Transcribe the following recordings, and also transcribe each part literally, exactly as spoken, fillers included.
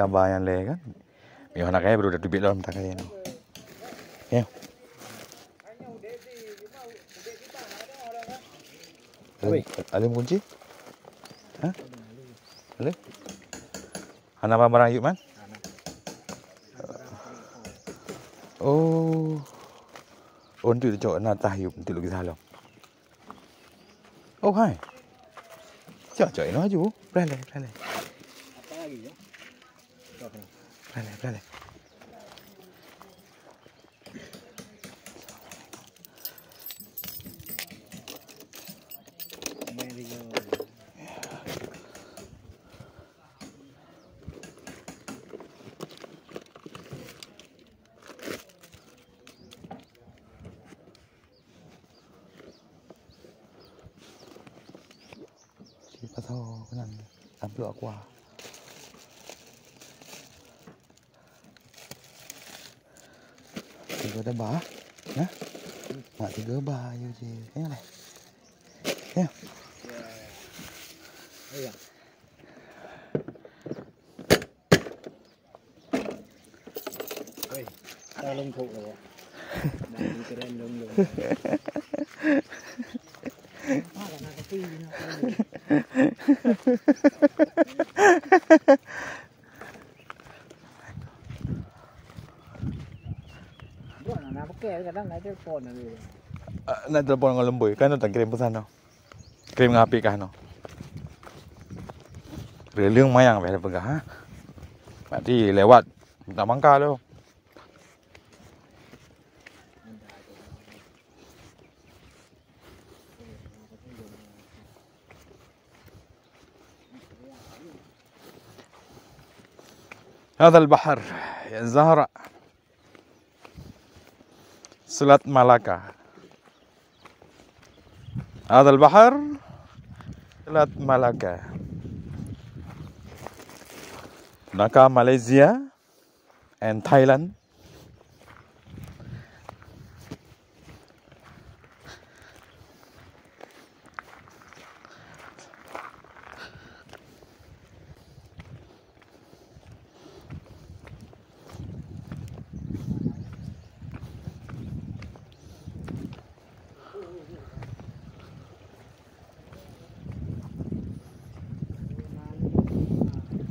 Sabar nyang lé kan. Miyuh hana kaya baru dah teubiet lom mata kaya nyoe. Ya. Além, além kunci? Ha? Além? Hana barang-barang yub man? Oh. Oh, untuk cok na tah yub, untuk lagi salah. Oh, hai. Cok, cok, ini laju. Belah leh, belah leh. Belah leh, belah leh. Sipa tho keunan tablok aqua. Tiga dah bah, nah. Mak tiga bah ayo je. Tengok lah. Ya. Oi, ta lông thok lé. Nah, keren lông lông. Buat nak pakai kadang nak telepon lagi. Ah, nak telepon ngon Lemboi, kan tak kirim pesan tau. Krim ngon api kah noh. Reuleueng mayang beh peugah, ha. Berarti lewat minta mangka tu. هذا البحر يا زهرة. Selat Malaka. هذا البحر Selat Malaka. Naka Malaysia and Thailand.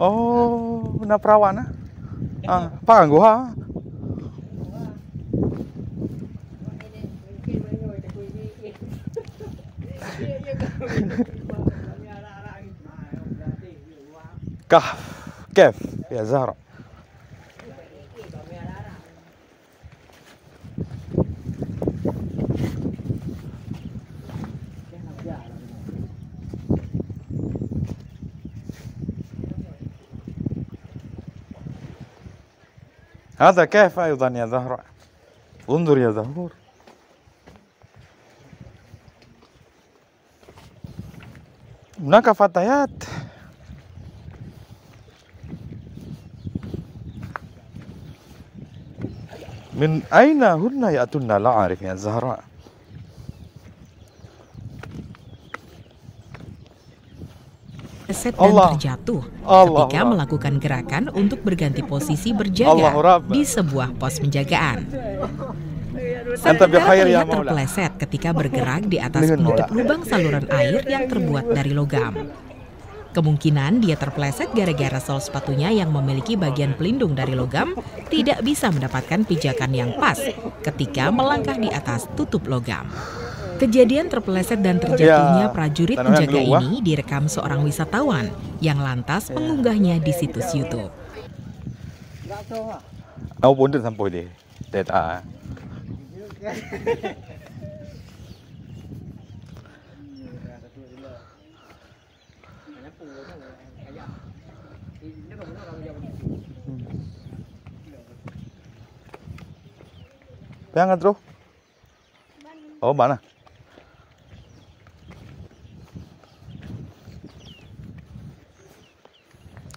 Oh, na perawan ah. Ah, apa ganggu ha? Kahf, kef, ya Zahra. هذا كهف أيضًا يا زهرة. انظر يا زهور. هناك فتيات. من أين هن يأتون؟ لا أعرف يا زهراء. Terpleset dan terjatuh ketika melakukan gerakan untuk berganti posisi berjaga di sebuah pos penjagaan. Serpihan sepatunya terpleset ketika bergerak di atas penutup lubang saluran air yang terbuat dari logam. Kemungkinan dia terpleset gara-gara sol sepatunya yang memiliki bagian pelindung dari logam tidak bisa mendapatkan pijakan yang pas ketika melangkah di atas tutup logam. Kejadian terpleset dan terjatuhnya prajurit penjaga ini direkam seorang wisatawan yang lantas mengunggahnya di situs YouTube. Au pun sampai deh. Deh, ah. Peue nyang ka troh? Oh, ban na.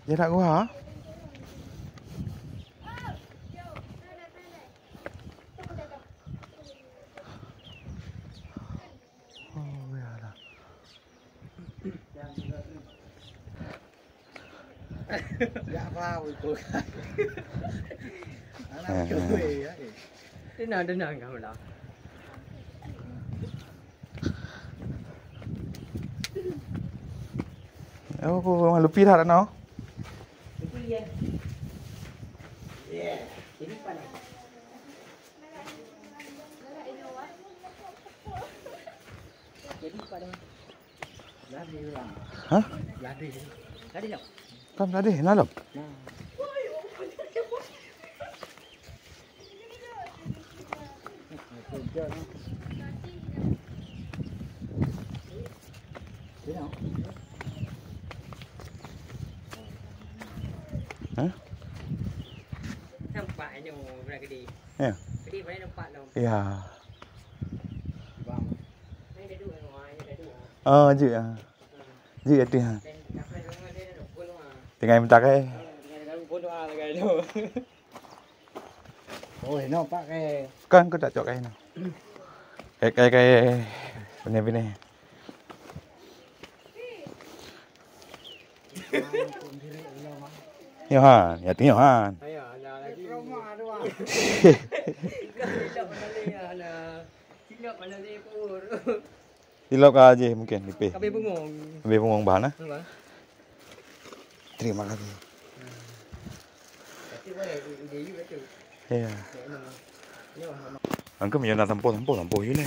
Jarak gua. Oh, ya lah. Ya, apa, itu? Anak, eh, gue, ya, eh. Tenang, tenang, kamu lah. Oh, lupi dah, dah, no? Lupi, ya. Ya, ini panas. Jadi, panas. Hah? Kan tadi dalam. Hah? Nampak nyoe budak gede. Ya. Gede, budak nampak lom. Ya. Bang. Ini dah dua, ini dah dua. Oh, jeuet ah. Jeuet ateueh ha. Tinggai meutak eh. Oh, inoe pak eh. Kan keu tak cok kai inoe. Kai, kai, kai. Bini-bini. Yohan, ya tu Yohan. Ayo, ada lagi. Silap mana ni, ana. Silap mana ni pun. Ilok ka jih mungkin, lipeh. Kabeh bungong. Kabeh bungong bah nah. Apa? Terima kasih. Tapi boleh, ide you betul. Ya. Ya, memang. Ya, memang. Angka meunyoe na sampôh, sampôh, sampôh you ni.